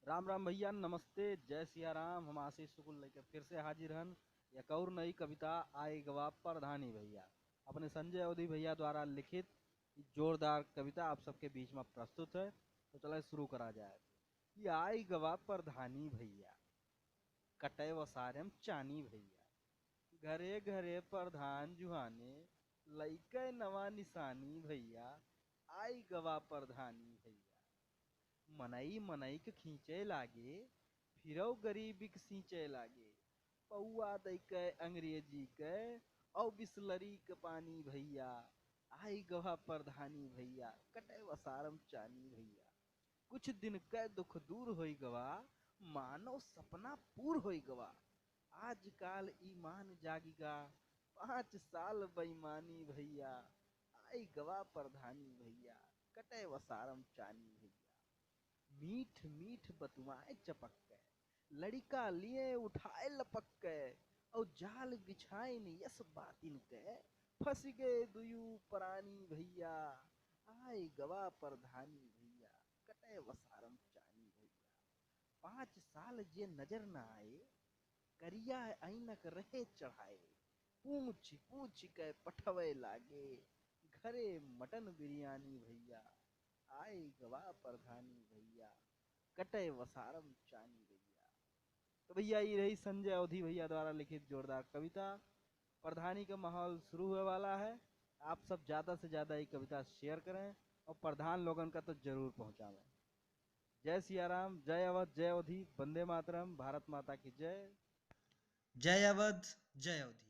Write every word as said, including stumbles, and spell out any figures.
राम राम भैया, नमस्ते, जय सिया राम। हम आशीष शुक्ल लेके फिर से हाजिर हन एक और नई कविता, आइ गवा परधानी भैया। अपने संजय अवधी भैया द्वारा लिखित ई जोरदार कविता आप सबके बीच में प्रस्तुत है। तो चले शुरू करा जाए। कि आइ गवा परधानी भैया, कटे वसारम चानी भैया, घरे घरे परधान जुहाने, लइके नवा निसानी भैया, आइ गवा परधानी भैया। मनई मनई के खींचे लागे, फिरौ गरीबी के सींचे लागे। पौआ दइके अंग्रेजी के, औ बिसलरी के पानी भैया, आइ गवा परधानी भैया, कटे वसारम चानी भैया। कुछ दिन के दुख दूर होइ गवा, मानो सपना पूर होइ गवा। आजकाल ईमान जागिगा, पाँच साल बेईमानी भैया, आइ गवा परधानी भैया, कटे वसारम चानी भैया। मीठ मीठ बतुआए चपक के, लड़िका लिए उठाए लपक के, औ जाल बिछाइन यस बातिन के, फंस गए दुयू परानी भैया, आइ गवा परधानी भैया, कटे वसारम चानी भैया। पाँच साल जे नजर न आए, करिया ऐनक रहे चढ़ाए, पूछ पूछ के पठवे लागे, घरे मटन बिरयानी भैया, आइ गवा परधानी भैया, कटे वसारम चानी भैया। तो भैया, ई रही संजय अवधी भैया द्वारा लिखित जोरदार कविता। परधानी का माहौल शुरू हुए वाला है। आप सब ज्यादा से ज्यादा ई कविता share करें और परधान लोगन का तो जरूर पहुँचावें। जय सिया राम, जय अवध, जय अवधी, वंदे मातरम, भारत माता की जय। जय अवध, जय अवधी।